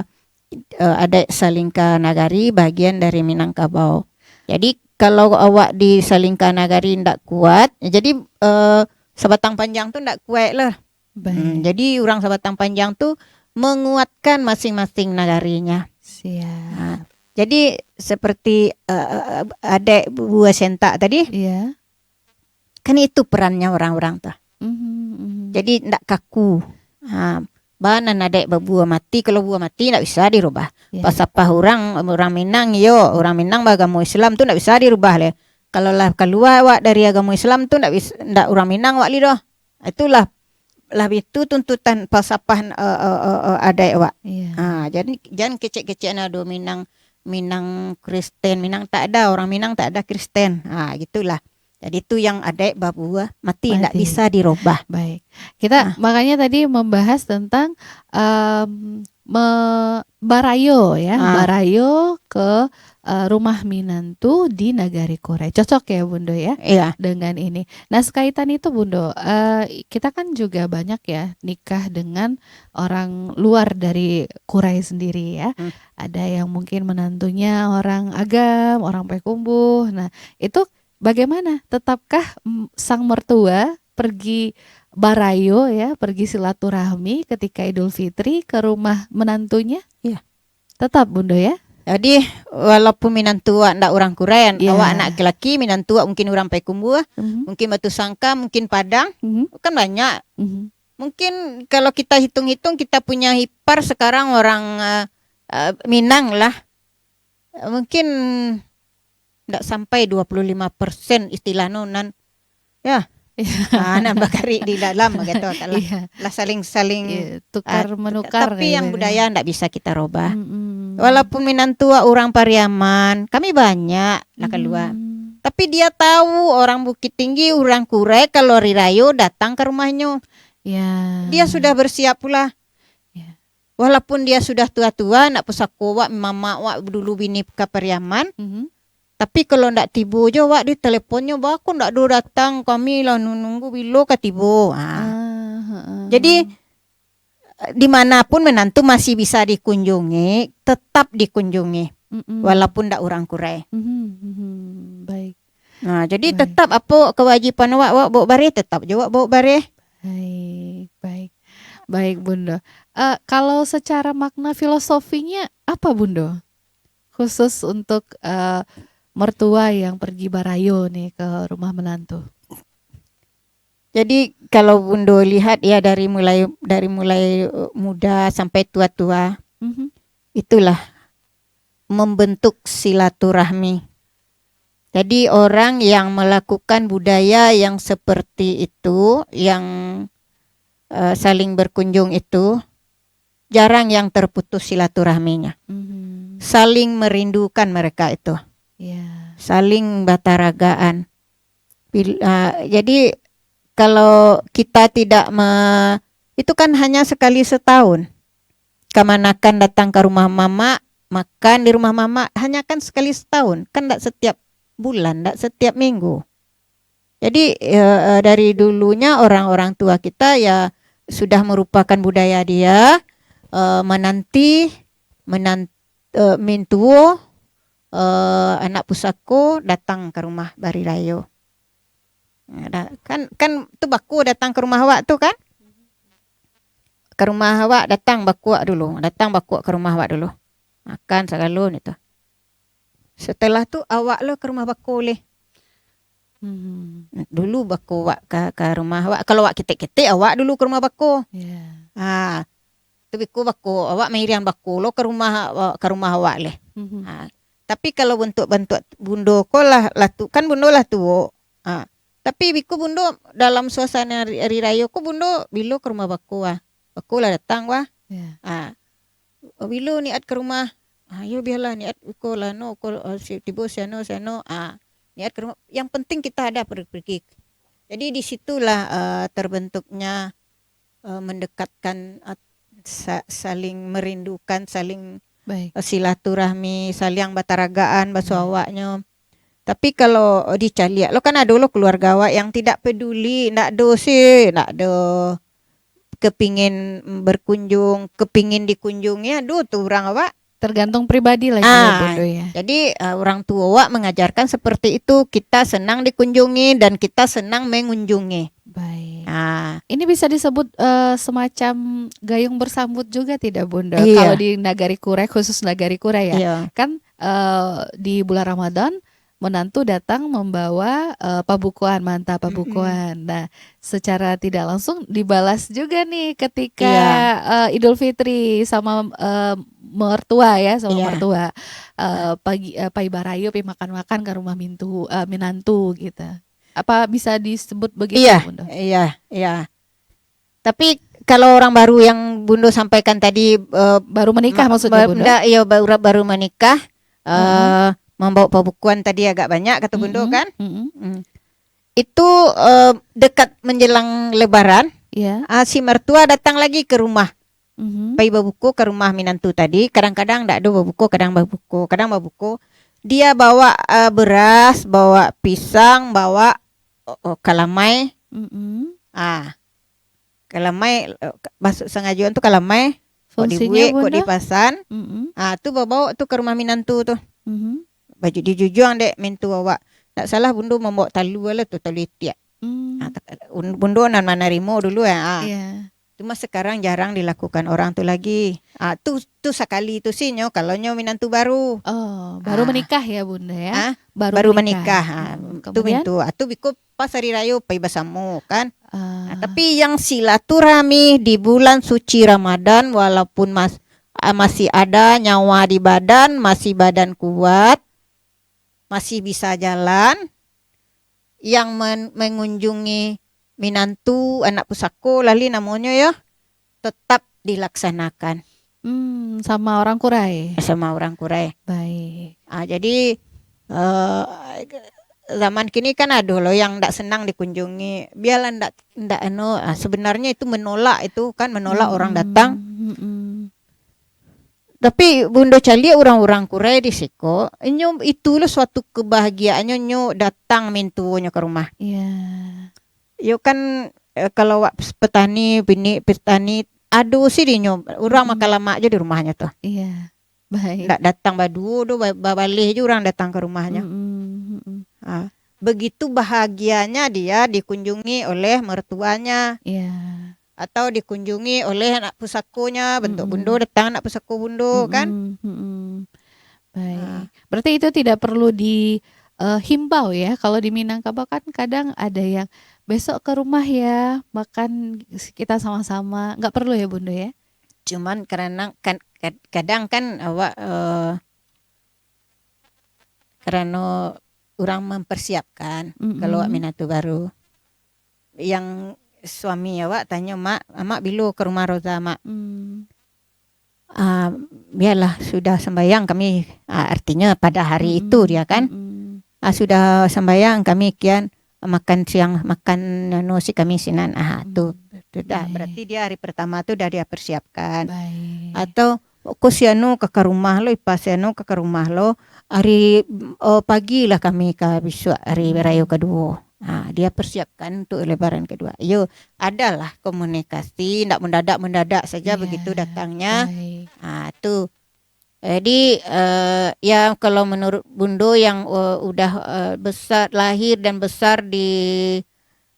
eh, adat salingka nagari bagian dari Minangkabau. Jadi, kalau awak di salingka nagari ndak kuat, jadi, eh, sabatang panjang tu ndak kuat lah. Baik. Hmm, jadi, urang sabatang panjang tu menguatkan masing-masing nagarinya. Siap. Nah, jadi, seperti, eh, eh, adat buah sentak tadi, Iya. kan itu perannya orang-orang tu. Mhm, mhm. Jadi, ndak kaku. Ha, bana nan adaik babuah mati, kalau buah mati ndak bisa dirubah. Ya. Pasapah urang, urang Minang, iyo, urang Minang baagamo Islam tu ndak bisa dirubah leh. Kalau lah kalua awak dari agamo Islam tu ndak bis-, ndak urang Minang awak lai doh. Itulah, lah itu tuntutan pasapah, eh, eh, eh, eh, adaik awak. Iya. Ha, jadi jan kecek-kecek ado Minang, Minang Kristen, Minang tak ada, orang Minang tak ada Kristen. Ha, gitulah. Jadi tu yang adaik babuah mati, ndak Mati. bisa dirubah. Baik. Kita Ah. makanya tadi membahas tentang, em, me-, barayo ya, Ah. barayo ke, eh, rumah minantu di nagari Kurai. Cocok ya, Bundo ya, Iya. dengan ini. Nah, sekaitan itu, Bundo, eh, kita kan juga banyak ya nikah dengan orang luar dari Kurai sendiri ya. Hmm. Ada yang mungkin menantunya orang Agam, orang Payakumbuh. Nah, itu bagaimana? Tetapkah, mm, sang mertua pergi barayo ya, pergi silaturahmi ketika Idul Fitri ke rumah menantunya? Iya. Tetap, Bundo ya? Jadi, walaupun minantu awak ndak urang Kurai, Iya. awak anak laki-laki, minantu awak mungkin urang Payakumbuh, Mhm. mungkin Batusangka, mungkin Padang, Mhm. kan banyak. Mhm. Mungkin kalau kita hitung-hitung, kita punya ipar sekarang orang, eh, eh, Minang lah. Eh, mungkin ndak sampai dua puluh lima persen istilah no nan, ya. Iya. Ah, nan bakarik di dalam gitu, kan lah. Iya. Lah saling-saling, Iya, tukar ah, menukar tapi yang gitu. budaya ndak bisa kita robah. Mm-mm. Walaupun minantu awak urang Pariaman, kami banyak lah kalua. Mm-mm. Tapi dia tahu orang Bukittinggi, urang Kurai, kalau hari rayo datang ke rumahnya. Ya. Dia sudah bersiap pula. Ya. Walaupun dia sudah tua-tua, nak pusako awak, mamak awak dulu bini ka Pariaman, Mhm. tapi kalau ndak tibo jo awak di teleponnyo, "Baa ko ndak do datang, kami lah nu-, nunggu bilo ka tibo." Ha. Ah, heeh. Jadi, di mana pun minantu masih bisa dikunjungi, tetap dikunjungi, Mm-mm. walaupun ndak urang Kurai. Mhm, mhm. Baik. Nah, jadi Baik. tetap apo kewajiban awak, awak baok bareh, tetap jo awak baok bareh. Baik, baik. Baik, Bundo. Eh, kalau secara makna filosofinya apa, Bundo? Khusus untuk, eh, mertua yang pergi barayo nih ke rumah menantu. Jadi, kalau Bundo lihat ya, dari mulai, dari mulai, eh, muda sampai tua-tua, Mhm. itulah membentuk silaturahmi. Jadi, orang yang melakukan budaya yang seperti itu, yang, eh, saling berkunjung itu, jarang yang terputus silaturahminya. Mhm. Saling merindukan mereka itu. Ya. Saling bataragaan. Bil-, ah, jadi, kalau kita tidak me-, itu kan hanya sekali setahun. Kamanakan datang ke rumah mamak, makan di rumah mamak, hanya kan sekali setahun. Kan ndak setiap bulan, ndak setiap minggu. Jadi, eh, eh, dari dulunya orang-orang tua kita ya sudah merupakan budaya dia, eh, menanti, menan-, eh, mintuo, eh, anak pusako datang ke rumah bari rayo. Nah, da-, kan, kan tu bako datang ke rumah awak tu kan? Ke rumah awak datang bakuak dulu, datang bakuak ke rumah awak dulu. Makan sagalo ni tu. Setelah tu awak lo ke rumah bako leh. Hmm. Dulu bako awak ka, ka rumah awak. Kalau awak ketek-ketek, awak dulu ke rumah bako. Ya. Ha. Tu biko bako, awak mairiang bako lo ke rumah, ka rumah awak leh. Mhm. Ha. Tapi kalau bantuak-bantuak Bundo ko lah, lah tu, kan Bundo lah tuo. Ha. Tapi biko Bundo dalam suasana hari, hari rayo ko, Bundo bilo ke rumah bako ah. Bako lah datang wah. Ya. Ha. Bilo niat ke rumah. Ha, yo bialah niat ko lah no, ko, eh, si, tibo siano, siano. Ha. Niat ke rumah. Yang penting kita ada pergi, pergi. Jadi di situlah, eh, terbentuknya, eh, mendekatkan, eh, sa-, saling merindukan, saling, Baik. eh, silaturahmi, saling bataragaan, baso Baik. awaknyo. Tapi kalau dicaliak lo kan ado lo keluarga awak yang tidak peduli, ndak ado sih, ndak ado kepingin berkunjung, kepingin dikunjungi, ado tu urang awak. Tergantung pribadi lah, Ah, Bundo, ya. Jadi, eh, orang tua awak mengajarkan seperti itu, kita senang dikunjungi dan kita senang mengunjungi. Baik. Ah. Ini bisa disebut, eh, semacam gayung bersambut juga tidak, Bundo? Iya. Kalau di Nagari Kurai, khusus Nagari Kurai ya. Iya. Kan, eh, di bulan Ramadan, menantu datang membawa, eh, pabukoan, maanta Mm-mm. pabukoan. Nah, secara tidak langsung dibalas juga nih ketika, Iya. eh, Idul Fitri sama, eh, mertua ya, sama Iya. mertua. Eh, pagi, eh, pai barayo, pai makan-makan ke rumah mintu, eh, minantu gitu. Apa bisa disebut begitu, Iya, Bundo? iya, iya. Tapi kalau orang baru yang Bundo sampaikan tadi, eh, Baru menikah ma-, maksudnya, ba-, Bundo? ndak, iyo, baru, baru menikah, eh, Heeh. membawa pabukuan tadi agak banyak, kata Bundo, Mm-mm, kan? mm-mm. Mm. Itu, eh, dekat menjelang Lebaran, Iya. ah, si mertua datang lagi ke rumah. Mhm. Pai babuko ke rumah minantu tadi, kadang-kadang ndak ado babuko, kadang babuko, kadang babuko. Dia bawa, eh, beras, bawa pisang, bawa, oh, oh, kalamai. Mm-mm. Ah. Kalamai, eh, ka-, maksud sangajoan tu kalamai, kok Fungsinyo, dibuek, kok Bundo? dipasan. Mm-mm. Ah, tu babawa tu ka rumah minantu tu. Mhm. Baju dijujuang dek mintu awak. Ndak salah Bundo mambawa talu lah tu, talu itiak. Hmm. Ah, tak-, un-, Bundo nan manarimo dulu, ah. Iya. Cuma sekarang jarang dilakukan orang tu lagi. Ah, tu, tu sakali tu sih nyo, kalau nyo minantu baru. Oh, baru Ah. menikah ya, Bunda, ya? Ah, Baru baru menikah. menikah. Ah, Hmm, tu kemudian? mintu. Ah, tu biko pas hari rayo pai basamo, kan? Ah. Ah, tapi yang silaturahmi di bulan suci Ramadan, walaupun mas-, ah, masih ada nyawa di badan, masih badan kuat, masih bisa jalan, yang men-, mengunjungi minantu, anak pusako, lali namonyo yo, tetap dilaksanakan. Hmm, sama orang Kurai? Sama orang Kurai. Baik. Ah, jadi, eh, zaman kini kan ado lo yang ndak senang dikunjungi. Biarlah ndak, ndak anu, ah, sebenarnya itu menolak itu kan, menolak orang Mm-mm, datang. mm-mm. Tapi Bundo caliak urang-urang Kurai di siko, inyo itu lo suatu kebahagiaannyo nyo datang mintuonyo ka rumah. Iya. Yo kan, eh, kalau awak pes-, petani, bini petani, ado sih dinyo, urang Mm-mm. makan lamak jo di rumahnyo tu. Iya. Baik. Ndak datang baduo do, ba-, babaleh jo urang datang ka rumahnyo. Mm-mm, mm-mm. Ha. Begitu bahagianya dia dikunjungi oleh mertuanya. Iya. atau dikunjungi oleh anak pusakonya, bentuk bundo datang anak pusako bundo, kan? Mm-mm, mm-mm. Baik. Nah. Berarti itu tidak perlu di eh, himbau ya. Kalau di Minangkabau kan kadang ada yang besok ke rumah ya, makan kita sama-sama. Nggak perlu ya, Bunda ya? Cuman karena kan kad- kadang kan awak eh, karena orang mempersiapkan kalau awak Mm-mm. minantu baru. Yang suami awak tanyo, "Mak, amak bilo ke rumah Roza, Mak?" Hmm. Ah, biarlah sudah sembahyang kami, ah, artinya pada hari itu Mm-mm. dia kan. Mm-mm. Ah, sudah sembahyang kami kian makan siang, makan anu si kami sinan. Ah, tu Hmm. sudah Baik. Berarti dia hari pertama tu dah dia persiapkan. Baik. Atau ko si anu ka ka rumah lo, ipa si anu ka ka rumah lo, hari oh, pagi lah kami ka bisuak hari Hmm. rayo kaduo. Ha, dia persiapkan untuk lebaran kedua. Yo, adalah komunikasi, ndak mendadak-mendadak saja Iya. Begitu datangnya. Baik. Ha, tu. Jadi eh, ya kalau menurut Bundo yang eh, udah eh, besar lahir dan besar di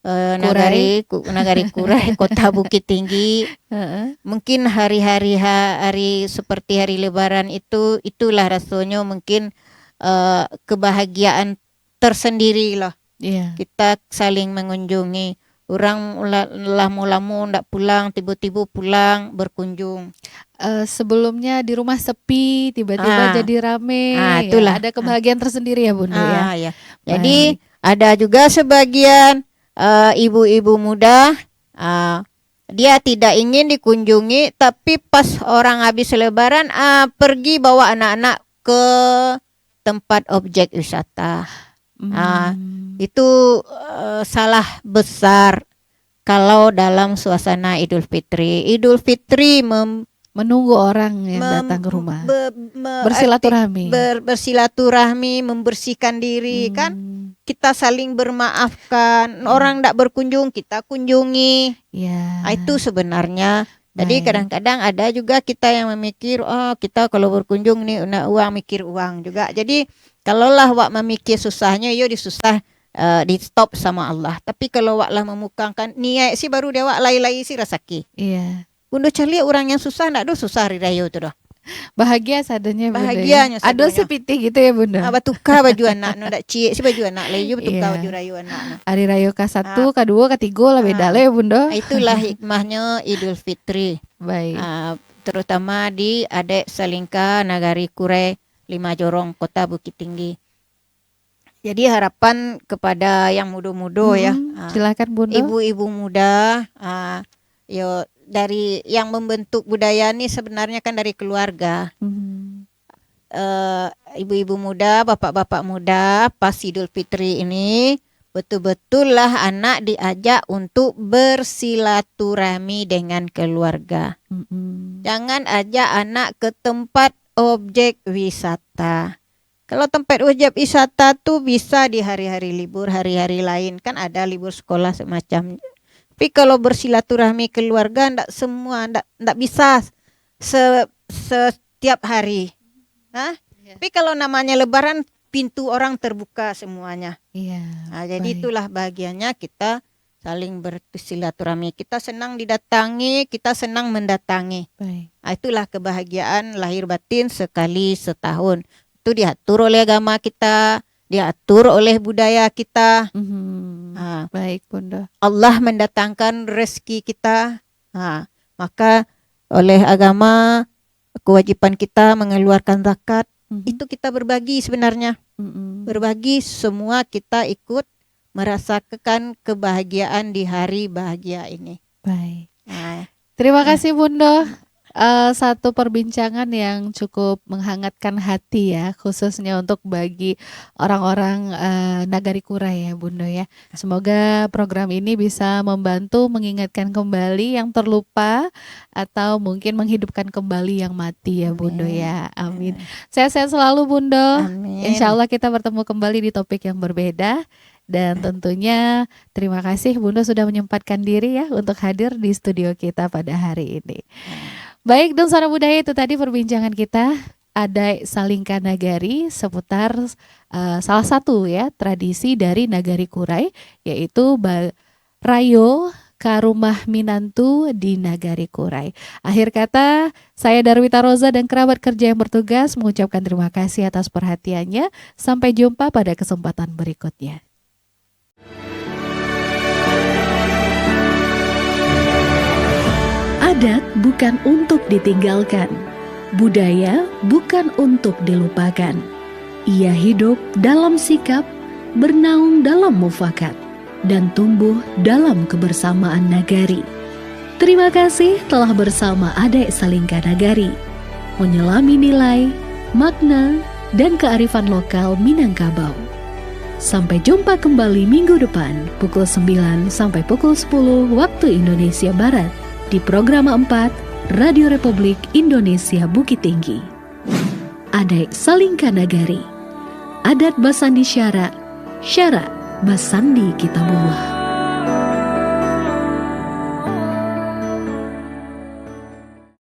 eh, Kurai. Nagari Ku- Nagari Kurai, Kota Bukittinggi, Heeh. mungkin hari-hari ha- hari seperti hari Lebaran itu itulah rasanya mungkin eh, kebahagiaan tersendiri lah. Iya. Kita saling mengunjungi. Orang la- lamo-lamo ndak pulang, tibo-tibo pulang berkunjung. Eh, sebelumnya di rumah sepi, tiba-tiba Ah. jadi rame. Ah, Ya, itulah. Ada kebahagiaan tersendiri ya, Bunda ya. Ah, ya. Jadi Baik. ada juga sebagian eh, ibu-ibu muda, ah, dia tidak ingin dikunjungi, tapi pas orang habis Lebaran, ah, pergi bawa anak-anak ke tempat objek wisata. Ah, Hmm. Itu eh, salah besar kalau dalam suasana Idul Fitri. Idul Fitri mem- Menunggu orang yang mem- datang ke rumah. be- me- Bersilaturahmi. ber- bersilaturahmi, membersihkan diri kan. Hmm. Kita saling bermaafkan. Orang ndak berkunjung, kita kunjungi. Ya. Ah, Itu sebenarnya. Jadi Baik. kadang-kadang ada juga kita yang memikir, oh kita kalau berkunjung ni nak uang, mikir uang juga. Jadi kalaulah awak memikir susahnya, yo disusah eh, di stop sama Allah. Tapi kalau awak lah memukangkan niat si baru dia awak lai-lai si rasaki. Iya. Bundo caliak urang yang susah, ndak doh susah hari rayo tu doh. Bahagia sadonyo, Bunda, ya. Bahagianyo Ado sadonyo. Sepitih gitu ya, Bunda. Ah, batuka baju anak no, ndak ciek si baju anak lai, yo batuka Iya. Baju rayo anak no. Hari rayo ka satu, ka duo, ka tigo lah beda Ah. lah ya, Bunda. Ah, Itulah hikmahnyo Idul Fitri. Baik. Ah, Terutama di adat Salingka Nagari Kurai, Lima Jorong, Kota Bukittinggi. Jadi harapan kepada yang mudo-mudo ya. Mm-mm. Ah, Silakan, Bunda. Ibu-ibu muda, ah, yo dari yang membentuk budaya ni sebenarnya kan dari keluarga. Hmm. Eh, ibu-ibu muda, bapak-bapak muda, pas Idul Fitri ini betul-betullah anak diajak untuk bersilaturahmi dengan keluarga. Mm-mm. Jangan ajak anak ke tempat objek wisata. Kalau tempat objek wisata tu bisa di hari-hari libur, hari-hari lain kan ada libur sekolah semacam. Tapi kalau bersilaturahmi keluarga ndak semua ndak ndak bisa se, setiap hari. Nah, Iya. Tapi kalau namanya Lebaran pintu orang terbuka semuanya. Iya. Nah, jadi Baik. Itulah bahagiannya kita saling bersilaturahmi. Kita senang didatangi, kita senang mendatangi. Baik. Ah, itulah kebahagiaan lahir batin sekali setahun. Itu diatur oleh agama kita, diatur oleh budaya kita. Mhm. Ah. Baik, Bunda. Allah mendatangkan rezeki kita. Ah, maka oleh agama kewajiban kita mengeluarkan zakat. Mhm. Itu kita berbagi sebenarnya. Mm-mm. Berbagi semua kita ikut merasakan kebahagiaan di hari bahagia ini. Baik. Nah, Terima Ya. kasih, Bunda. Eh, satu perbincangan yang cukup menghangatkan hati ya, khususnya untuk bagi orang-orang eh, Nagari Kurai ya, Bunda ya. Semoga program ini bisa membantu mengingatkan kembali yang terlupa atau mungkin menghidupkan kembali yang mati ya, Bunda Amin. Ya. Amin. Ya. Sehat-sehat selalu, Bunda. Amin. Insya Allah kita bertemu kembali di topik yang berbeda. Dan tentunya terima kasih Bunda sudah menyempatkan diri ya untuk hadir di studio kita pada hari ini. Baik, Dunsanak Budaya, itu tadi perbincangan kita, Adaik Salingka Nagari, seputar eh, salah satu ya tradisi dari Nagari Kurai, yaitu ba- Rayo ka rumah minantu di Nagari Kurai. Akhir kata, saya Darwita Roza dan kerabat kerja yang bertugas mengucapkan terima kasih atas perhatiannya. Sampai jumpa pada kesempatan berikutnya. Adat bukan untuk ditinggalkan, budaya bukan untuk dilupakan. Ia hidup dalam sikap, bernaung dalam mufakat, dan tumbuh dalam kebersamaan nagari. Terima kasih telah bersama Adaik Salingka Nagari, menyelami nilai, makna, dan kearifan lokal Minangkabau. Sampai jumpa kembali minggu depan pukul sembilan sampai pukul sepuluh waktu Indonesia Barat di Programa empat Radio Republik Indonesia Bukittinggi. Adaik Salingka Nagari. Adat basandi syarak, syarak basandi Kitabullah.